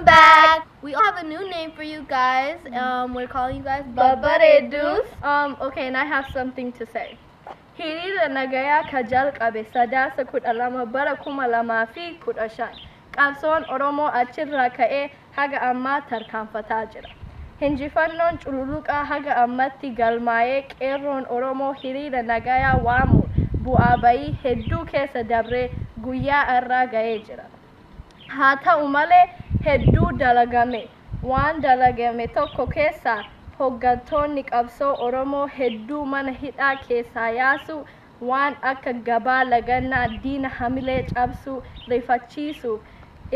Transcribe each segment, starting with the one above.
Welcome back. We all have a new name for you guys. We're calling you guys Babbareeddus. Okay, and I have something to say. Hiriira nagayaa ka jalqabe Sadaasa 12 bara 2015. Qabsoon Oromoo achirraa ka'ee haga ammaa tarkaanfataa jira. Hinjifannoon cululuqaa haga ammatti galmaa'ee qeerroon Oromoo hiriira nagayaa waamuun bu'aa bayii hedduu keessa dabree guyyaa irraa ga'ee jira. Haa ta'u malee, hedduu dalagame. Waan dalagame tokko keessaa hoggantoonni qabsoo Oromoo hedduu mana hidhaa keessaa yaasuu, waan akka gabaa lagannaa diina hamilee cabsuu, rifachiisuuf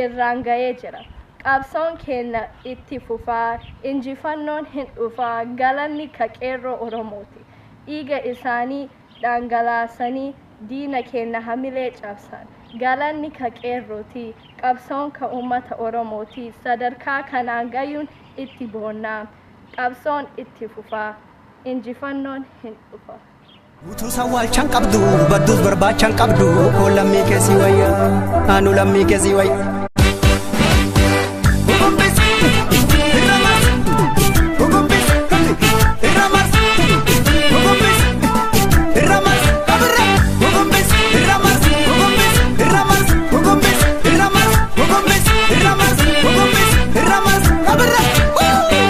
irraan ga'ee jira. Qabsoon keenya itti fufaa, injifannoon hin dhufaa, galanni ka qeerroo Oromooti. Dhiiga isaanii dhangalaasanii diina keenya hamilee cabsan. Galanni ka qeerrooti, qabsoon ka uummata Oromooti. Sadarkaa kanaan gayuun itti boonnaa. Qabsoon itti fufaa, injifannoon hin dhufa. Utuu sawwaalchan qabdu, badduus barbaachan qabdu, koo lammii keessi wayya, anu lammii keessi wayya.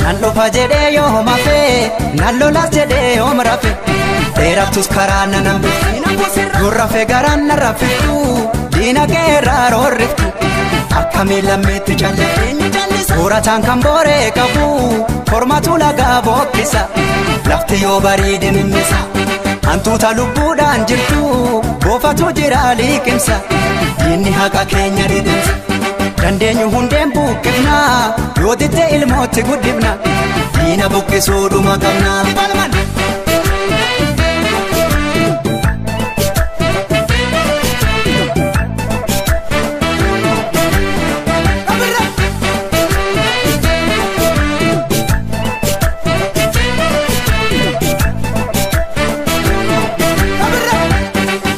Nan dhufa jedhee yoo hafee, nan lolas jedhee yoom rafe, dheerattus karaa nan hambiftu, yoo rafe garaan na raffiftu, diina keerraa roorriftu, akkamiin lammiitti calliftu, soorataan kan booree qabu, kormatu lagaa bookkisa, lafti yoo bariide mimmisa, hantuuta lubbuudhaan jirtu, boofatu jira liqimsa, diinni haqa keenya dhidhimsa. Dandeenyu hundeen buqqifna, yoo didde ilmootti guddifna, diina buqqisuudhuma qabna.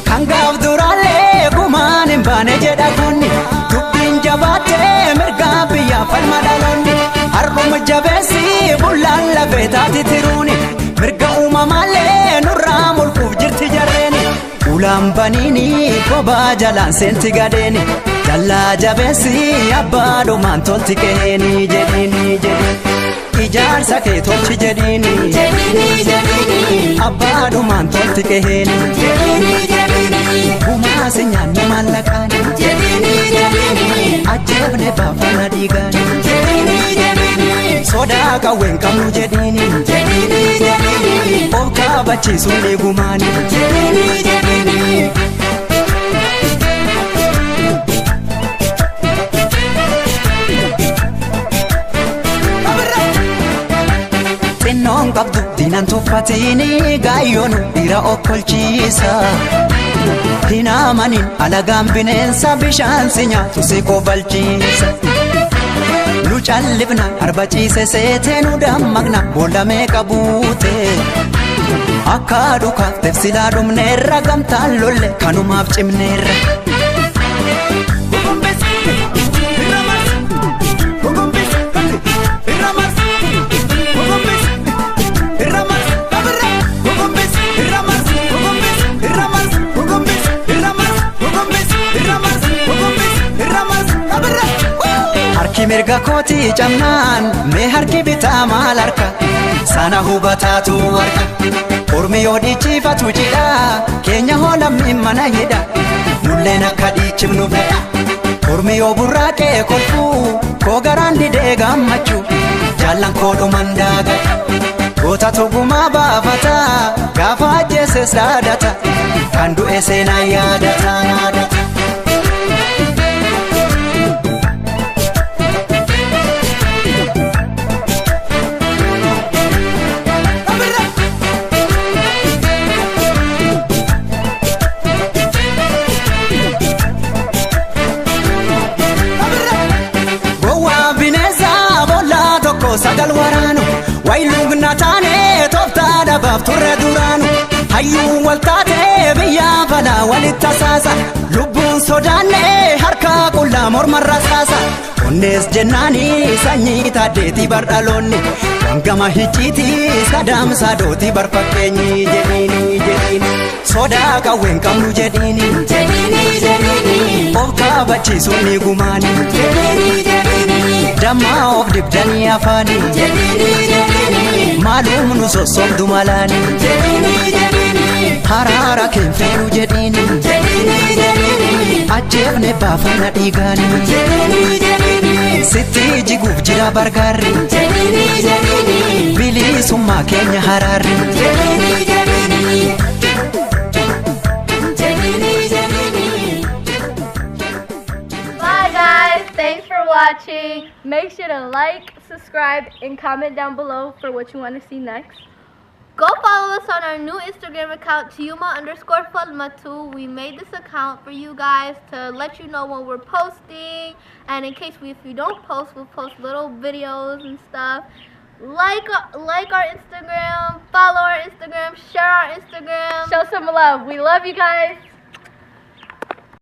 Kan gaaf duraallee gumaan hin baane jedha kunni, dubbiin jabaattee mirgaa biyyaa falma dhaloonni, har'uma jabeessi bullaan lafee taati tiruuni, mirga uumamaallee nurraa mulquuf jirti jarreeni, ulaan baniini kophaa jalaan seenti gadeeni, dallaa jabeessi abbaa dhumaan tolti qe'eeni jedhiini jedhiini. Ijaarsa kee tolchi jedhiini abbaa dhumaan tolti qe'eeni, gumaa si nyaanne maallaqaani ajjeefne baafana dhiigaani, sodaa qawween qabnu jedhiini of kaabachiisuun dhiigumaani. Xinnoon qabdu diinan tuffatiini gaayyoonu dhiira okkolchiisa. Hin amanin alagaan bineensa bishaan si nyaatu si kofalchiisa. Nu callifna arba ciise seetee nu dammaqna boolla meeqa buute. Akka dhukaaf silaa dhumneerra gamtaan lolle kanumaaf cimneerra. Harki mirga kootii cabnaan mee harki bitaa maal harka, sana hubataatu harka. Ormi yoo dhiichifatu jidha, keenya hoo lammiin mana hidha, nulleen akka dhiichifnu fedha. Ormi yoo burraaqee kolfu, koo garaan didee gammachuu, jaallan koo dhuman daagadha. Goota tugumaa baafata, gaafa ajjeeses dhaadata, kan du'e seenaa yaadata yaadata. Gowwaa bineensa boollaa tokko sagal waraanu, wayiluugna taane tooftaa dhabaaf turre duraanu, hayyuu wal taatee biyya falaa walitti tasaasa, lubbuun sodaanne harka qullaa mormarra saasa. Onnees jennaani sanyii taaddeetii bardhaloonni Gama hicciitii sadaamsaa dootii barfakkeenyi jedhiini jedhiini Sodaa qawween qabnu jedhiini jedhiini jedhiini Of kaabachiisuun ni gumaani jedhiini jedhiini Dammaa of dibdanii afaani jedhiini jedhiini Maalum nu sossobdu malaani jedhiini jedhiini Haraara keenfeenu jedhiini jedhiini jedhiini Ajjeefne baafanna dhiigaani jedhiini jedhiini Sitti jiguuf jira bargaarri jedhiini jedhiini Bilisummaa keenya haraarri jedhiini jedhiini Jedhiini jedhiini. Bye guys, thanks for watching. Make sure to like, subscribe, and comment down below for what you want to see next. Go follow us on our new Instagram account, Tiuma_Falmatu. We made this account for you guys to let you know when we're posting. And in case if we don't post, we'll post little videos and stuff. Like our Instagram, follow our Instagram, share our Instagram. Show some love. We love you guys.